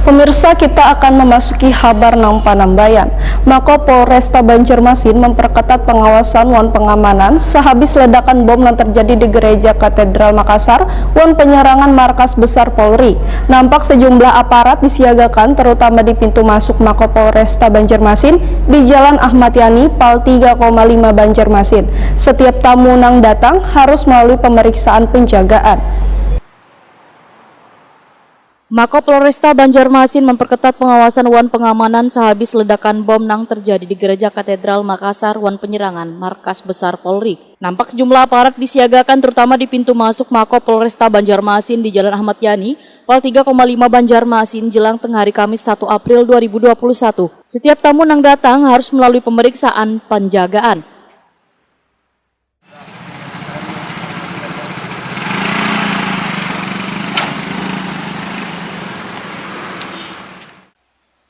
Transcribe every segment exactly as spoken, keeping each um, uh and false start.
Pemirsa, kita akan memasuki habar nang panambayan. Mako Polresta Banjarmasin memperketat pengawasan wan pengamanan sehabis ledakan bom nang terjadi di Gereja Katedral Makassar wan penyerangan markas besar Polri. Nampak sejumlah aparat disiagakan, terutama di pintu masuk Mako Polresta Banjarmasin di Jalan Ahmad Yani, Pal tiga koma lima Banjarmasin. Setiap tamu nang datang harus melalui pemeriksaan penjagaan. Mako Polresta Banjarmasin memperketat pengawasan wan pengamanan sehabis ledakan bom nang terjadi di Gereja Katedral Makassar wan penyerangan markas besar Polri. Nampak sejumlah aparat disiagakan, terutama di pintu masuk Mako Polresta Banjarmasin di Jalan Ahmad Yani, Pal tiga koma lima Banjarmasin, jelang tengah hari Kamis satu April dua ribu dua puluh satu. Setiap tamu nang datang harus melalui pemeriksaan penjagaan.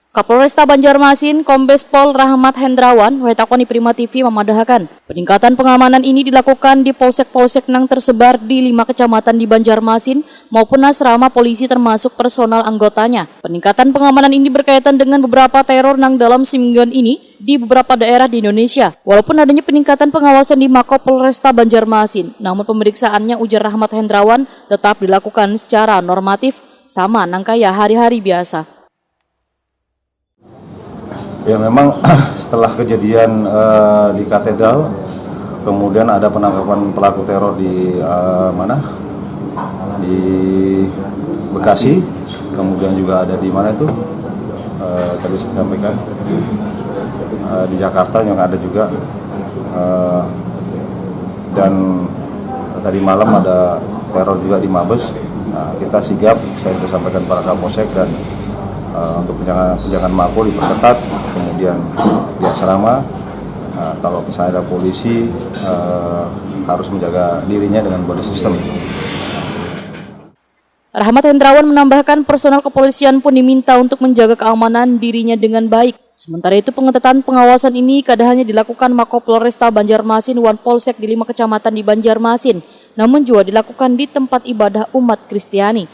Kapolresta Banjarmasin, Kombes Pol Rahmat Hendrawan, wetakon di Prima T V mamadahakan, peningkatan pengamanan ini dilakukan di polsek-polsek nang tersebar di lima kecamatan di Banjarmasin maupun asrama polisi, termasuk personal anggotanya. Peningkatan pengamanan ini berkaitan dengan beberapa teror nang dalam semingguan ini di beberapa daerah di Indonesia. Walaupun adanya peningkatan pengawasan di Mako Polresta Banjarmasin, namun pemeriksaannya, ujar Rahmat Hendrawan, tetap dilakukan secara normatif, sama nang kaya hari-hari biasa. Ya, memang setelah kejadian, eh, di Katedral, kemudian ada penangkapan pelaku teror di, eh, mana? Di Bekasi, kemudian juga ada di mana itu? Eh, tadi saya sampaikan, eh, di Jakarta yang ada juga, eh, dan tadi malam ada teror juga di Mabes. Nah, kita sigap, saya sudah sampaikan para Kapolsek dan, eh, untuk penjagaan, penjagaan mako diperketat, kemudian di asrama, eh, kalau misalnya ada polisi, eh, harus menjaga dirinya dengan body system. Rahmat Hendrawan menambahkan, personal kepolisian pun diminta untuk menjaga keamanan dirinya dengan baik. Sementara itu, pengetatan pengawasan ini kada hanya dilakukan Mako Polresta Banjarmasin wan Polsek di lima kecamatan di Banjarmasin, namun jua dilakukan di tempat ibadah umat Kristiani.